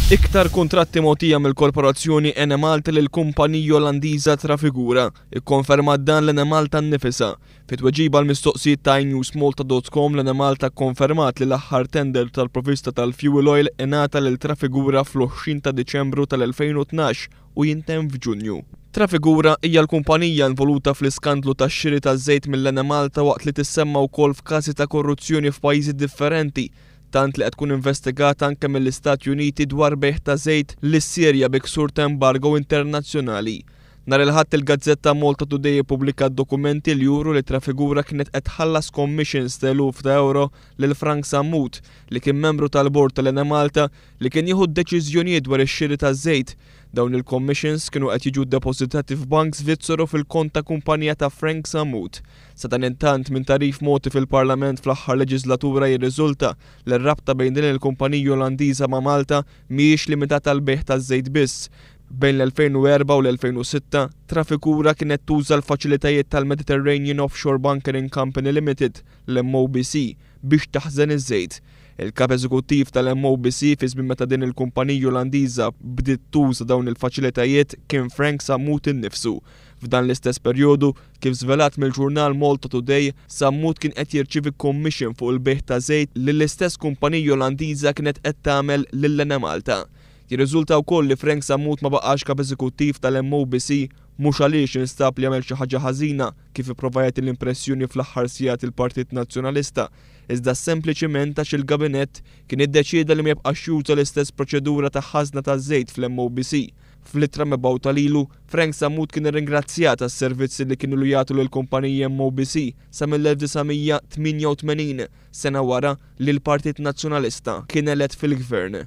Iktar kuntratti mogħtija mill-Korporazzjoni Enemalta lil kumpanija Olandiża Trafigura. Ikkonfermat dan l-Enemalta nnifisha. Fi tweġiba għal mistoqsijiet ta' inewsmalta.com l-Enemalta kkonfermat li l-aħħar tender tal-provvista tal-fuel oil ingħata lil Trafigura fl-20 ta' Diċembru tal-2012 u jintemm f'Ġunju. Trafigura hija l-kumpanija involuta fl-iskandlu tax-xiri taż-żejt mill-Enemalta waqt li tissemma wkoll f'każi ta' korruzzjoni f'pajjiżi differenti, tant li qed tkun investigata anke mill-Istati Uniti dwar bejgħ ta' żejt lis-Sirja bi ksur ta' embargo internazzjonali. Nhar il-Ħadd il-gazzetta Malta Today ippubblikat dokumenti li juru li Trafigura kienet qed tħallas commissions ta' eluf ta' ewro lil Frank Sammut, li kien membru tal-bord tal-Enemalta li kien jieħu d-deċiżjonijiet dwar ix-xiri taż-żejt. Dawn il-commissions kienu qed jiġu ddepożitati f'bank Svizzeru fil-kont ta' kumpanija ta' Frank Sammut. Sadanittant, minn tagħrif mogħti fil-Parlament fl-aħħar leġiżlatura jirriżulta li r-rabta bejn din il-kumpanija Olandiża ma' Malta mhijiex limitata għall-bejgħ taż-żejt biss. Bejn l-2004 u l-2006, Trafigura kienet tuża l-faċilitajiet tal-Mediterranean Offshore Bunkering Company Limited, l-MOBC, biex taħżen iż-żejt. Il-Kap Eżekuttiv tal-MOBC fi żmien meta din il-kumpanija Olandiża bdiet tuża dawn il-faċilitajiet kien Frank Sammut innifsu. F'dan l-istess perjodu, kif żvelat mill-ġurnal Malta Today, Sammut kien qed jirċievi commission fuq il-bejgħ ta' żejt li l-istess kumpanija Olandiża kienet qed tagħmel lill-Enemalta. Jirriżulta wkoll li Frank Sammut ma baqax Kap Eżekuttiv tal-MOBC mhux għaliex instab li għamel xi ħaġa ħażina kif ipprova jagħti l-impressjoni fl-aħħar sigħat il-Partit Nazzjonalista, iżda sempliċiment għax il-Gabinett kien iddeċieda li ma jibqax juża l-istess proċedura ta' ħażna taż-żejt fl-MOBC. Fl-ittra mibgħuta lilu, Frank Sammut kien irringrazzjat għas-servizzi li kien ilu jagħtu lill-kumpanija MOBC sa mill-1988, sena wara li l-Partit Nazzjonalista kien elett fil-Gvern.